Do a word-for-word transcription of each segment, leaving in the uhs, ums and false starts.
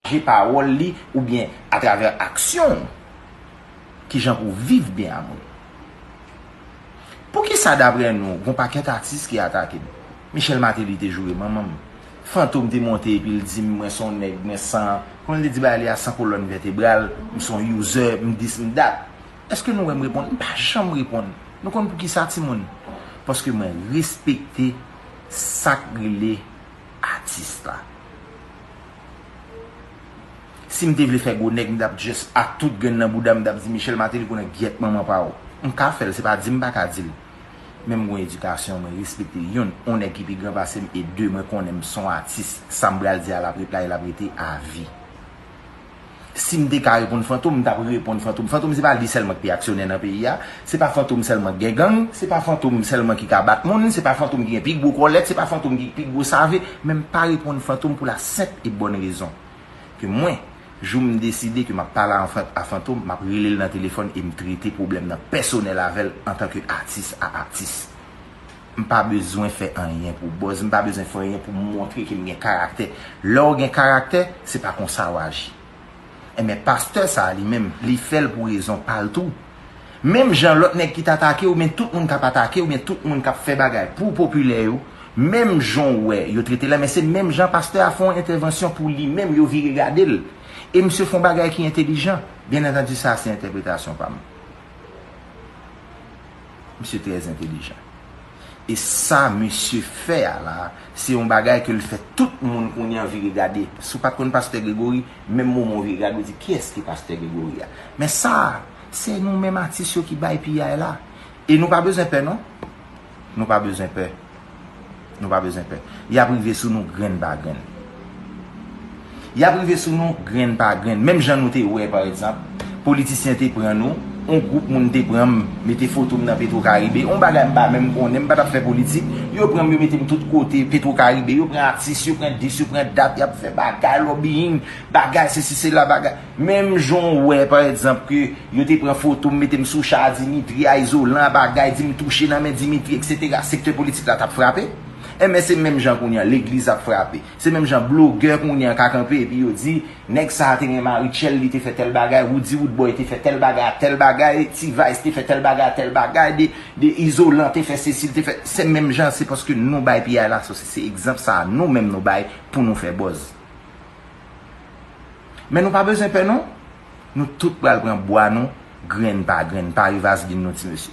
pataje pawòl li oubyen atravè aksyon w, kijan pou w viv byen a moun. Poukisa, daprè nou, gon pakèt atis ki atake m? Michel Martelly te joure manman m. Fantom te monte epi l di m, mwen se yon nèg, mwen san, kòman l te di bagay li a, san kolòn vètebral, m se yon user, m this, m that. Èske nou wè m reponn? M pa janm reponn. Nou konn poukisa, timoun? Paske mwen respekte sa k rele atis la. Si m te vle fè gwo nèg, m t ap just ak tout grenn nan bouda m, m t ap di Michel Martelly konnen gyèt manman pa w. M ka fè l, se pa di m pa ka di l. Men m gon edikasyon, mwen respekte youn, yon nèg ki pi gran pase m, e de, mwen konnen m se yon atis, sa m pral di a l ap ret la e l ap rete avi. Si m te ka reponn Fantom, m t ap reponn Fantom. Fantom se pa li sèlman ki pi aksyonè nan peyi a, se pa Fantom sèlman ki gen gang, se pa Fantom sèlman ki ka bat moun, se pa Fantom ki gen pi gwo kòlèt, se pa Fantom ki pi gwo save, men m pa reponn Fantom pou la senp e bòn rezon ke mwen, jou m deside ke m ap pale a, a Fantom, m ap rele l nan telefòn e m trete pwoblèm nan pèsonèl avè l antanke atis a atis. M pa bezwen fè anyen pou buzz, m pa bezwen fè anyen pou m montre ke m gen karaktè. Lè w gen karaktè, se pa konsa w aji. Enben, pastè sa a li menm, li fè l pou rezon pa l tou. Menm jan lòt nèg ki t atake w, men tout moun k ap atake w, men tout moun k ap fè bagay pou popilè yo, menm jan w wè yo trete l la, men se menm jan pastè a fè yon entèvansyon pou li menm, yo vire gade l. E misye fè yon bagay ki entelijan. Byen antandi, sa a se entèpretasyon pa m. Misye trè entelijan. E sa misye fè a la, se yon bagay ke l fè tout moun kounye a vire gade. Si w pa t konn pastè Gregory, menm moman w vire gade, w di, "Kiyès ki pastè Gregory a?" Men sa a, se nou menm atis yo ki bay piyay la. E nou pa bezwen pè, non. Nou pa bezwen pè. Nou pa bezwen pè. Y ap rive sou nou grenn pa grenn. Y ap rive sou nou grenn pa grenn. Menm jan nou te wè, pa egzanp, politisyen te pran nou, yon gwoup moun te pran m, mete foto m nan Petro Caribe, yon bagay m pa menm konnen, m pa t ap fè politik, yo pran m, yo mete m tout kote, Petro Caribe, yo pran atis, yo pran this, yo pran that, y ap fè bagay, lobbying, bagay, sesi, sela, bagay. Menm jan w wè, pa egzanp, ke yo te pran foto m, mete m sou cha a Dimitri, a izolan, a bagay, di m touche nan men Dimitri, etsetera, sektè politik la t ap frape. Enben, se menm jan kounye a, legliz ap frape. Se menm jan blogè kounye a ka kanpe epi yo di, nèg sa a te renmen Maritchèl, li te fè tèl bagay, Roody Roodboy te fè tèl bagay a tèl bagay, T-Vice te fè tèl bagay a tèl bagay, de, de Izolan te fè sesi, l te fè. Se menm jan, se paske nou bay piyay la, se, se egzanp sa a nou menm nou bay pou nou fè buzz. Men nou pa bezwen pè non. Nou tout pral pran bwa nou, grenn pa grenn, pare vazlin nou, ti mesye.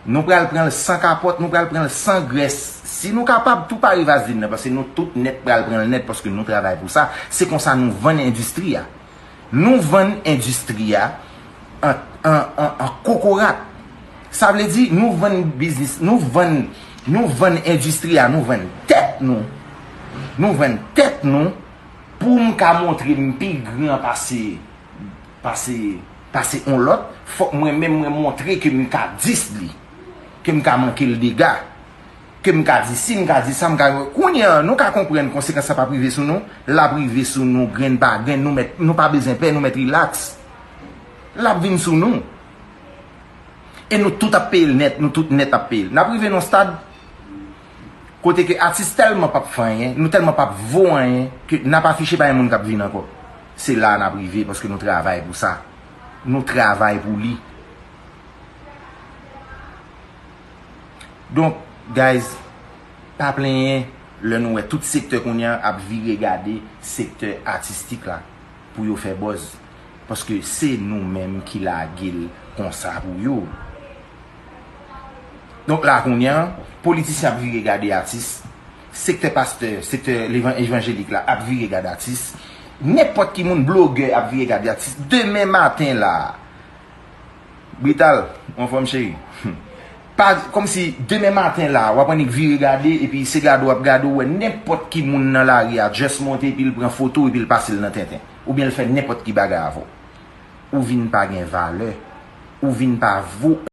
Nou pral pran l san kapòt, nou pral pran l san grès. Si nou kapab, tou pare vazlin nan, paske nou tout nèt pral pran l nèt, paske nou travay pou sa. Se konsa nou vann endistri a. Nou vann endistri a an, an, an, an kokorat. Sa vle di, nou vann biznis, nou vann, nou vann endistri a, nou vann tèt nou. Nou vann tèt nou pou m ka montre m pi gran pase, pase, pase on lòt. Fòk mwen menm mwen montre ke m ka dis li, ke m ka manke l dega, ke m ka di si, m ka di sa, m ka. Kounye a, nou ka konprann konsekans sa p ap rive sou nou, l ap rive sou nou grenn pa grenn, nou mèt, nou pa bezwen pè, nou mèt rilaks. L ap vin sou nou. E nou tout ap peye l nèt, nou tout nèt ap peye l. N ap rive nan stad kote ke atis tèlman p ap fè anyen, nou tèlman p ap vo anyen, ke n ap afiche pa gen moun k ap vin ankò. Se la a n ap rive, paske nou travay pou sa. Nou travay pou li. Donk, guys, pa plenyen lè nou wè tout sektè kounye a ap vire gade sektè atistik la pou yo fè buzz. Paske se nou menm ki lage l konsa pou yo. Donk la kounye a, politisyen ap vire gade atis, sektè pastè, sektè levan-, evanjelik la ap vire gade atis, nenpòt ki moun, blogè ap vire gade atis. Demen maten la, Brital, anfòm cheri. Pa, kòmsi demen maten la, w ap annik vire gade, epi se gade w ap gade, w wè nenpòt ki moun nan lari a, just monte, epi l pran foto, epi l pase l nan tenten. Oubyen l fè nenpòt ki bagay avè w. Ou vin pa gen valè. Ou vin pa vo